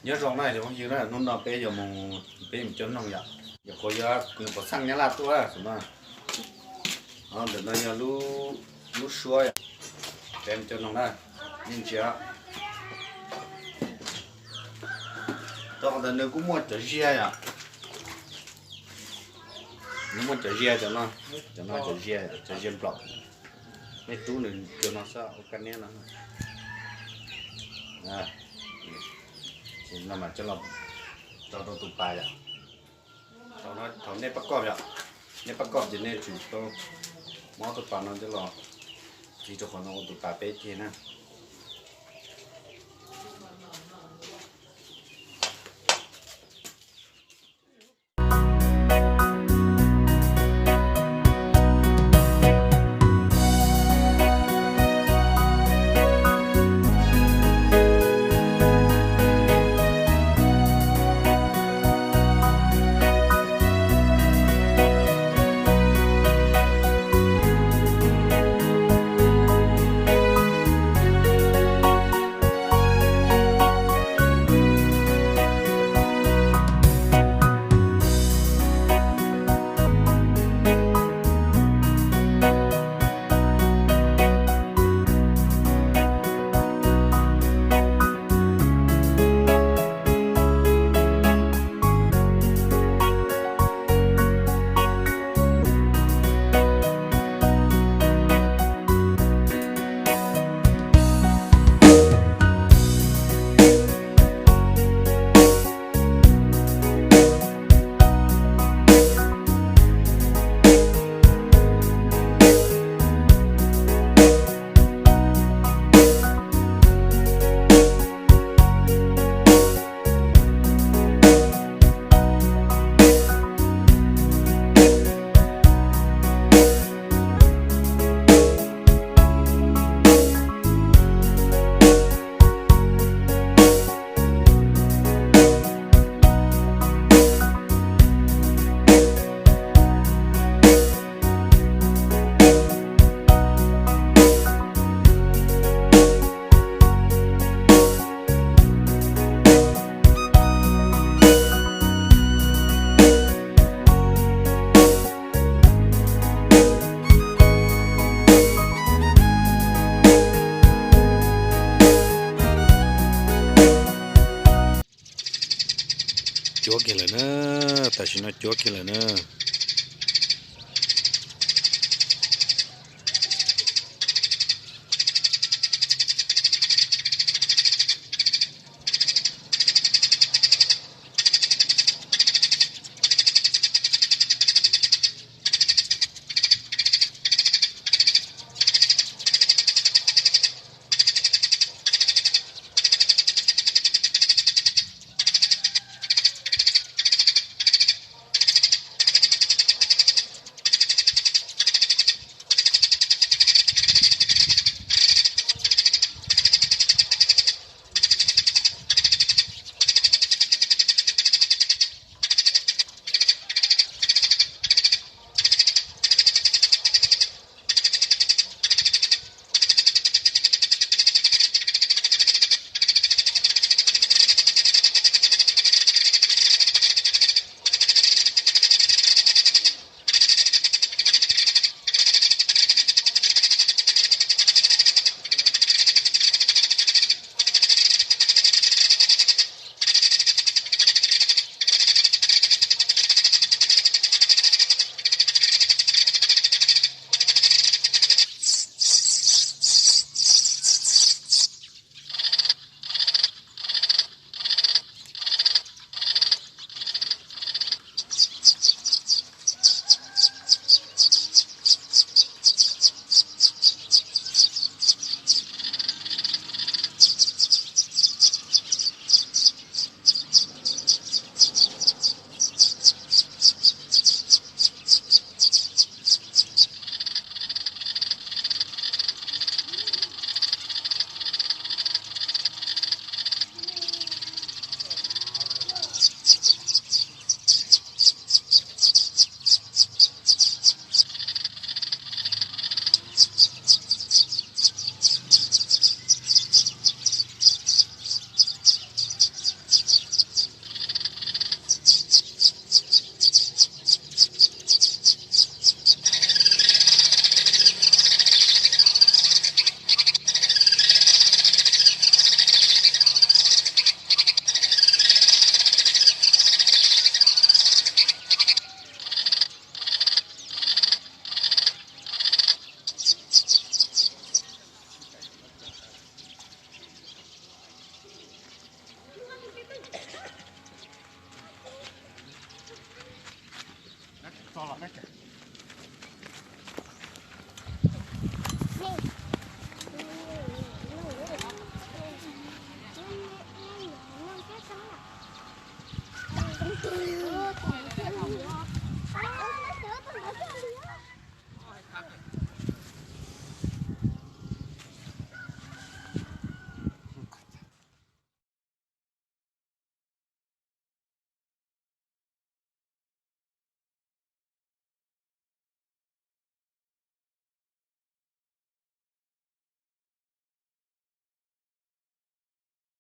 Nyob zoo na cov phooj ywg na, hnub no peb yuav mus, peb mus coj noog yom. Nyuam qhuav yog kuv nyuam qhuav xaj nyab laj tuaj xwb na. Ntawm no yog lub suab yom. Peb mus coj noog na, nej ntsia. Rau qhov ntawd nws kuj muaj cov ziag yom. Nws muaj cov ziag cov no, cov no cov ziag, cov ziag nplaum. Nej rub nws cov no xwb ua kaj niab no. No mas coj los tso rau tus pas yom. Thaum nej pab koj yom, nej pab koj ces nej tsum tau muab tus pas no coj los txiv rau qhov no ua tus pas peb ceg na. Cuab kiag lawm na, tam sim no cuab kiag lawm na.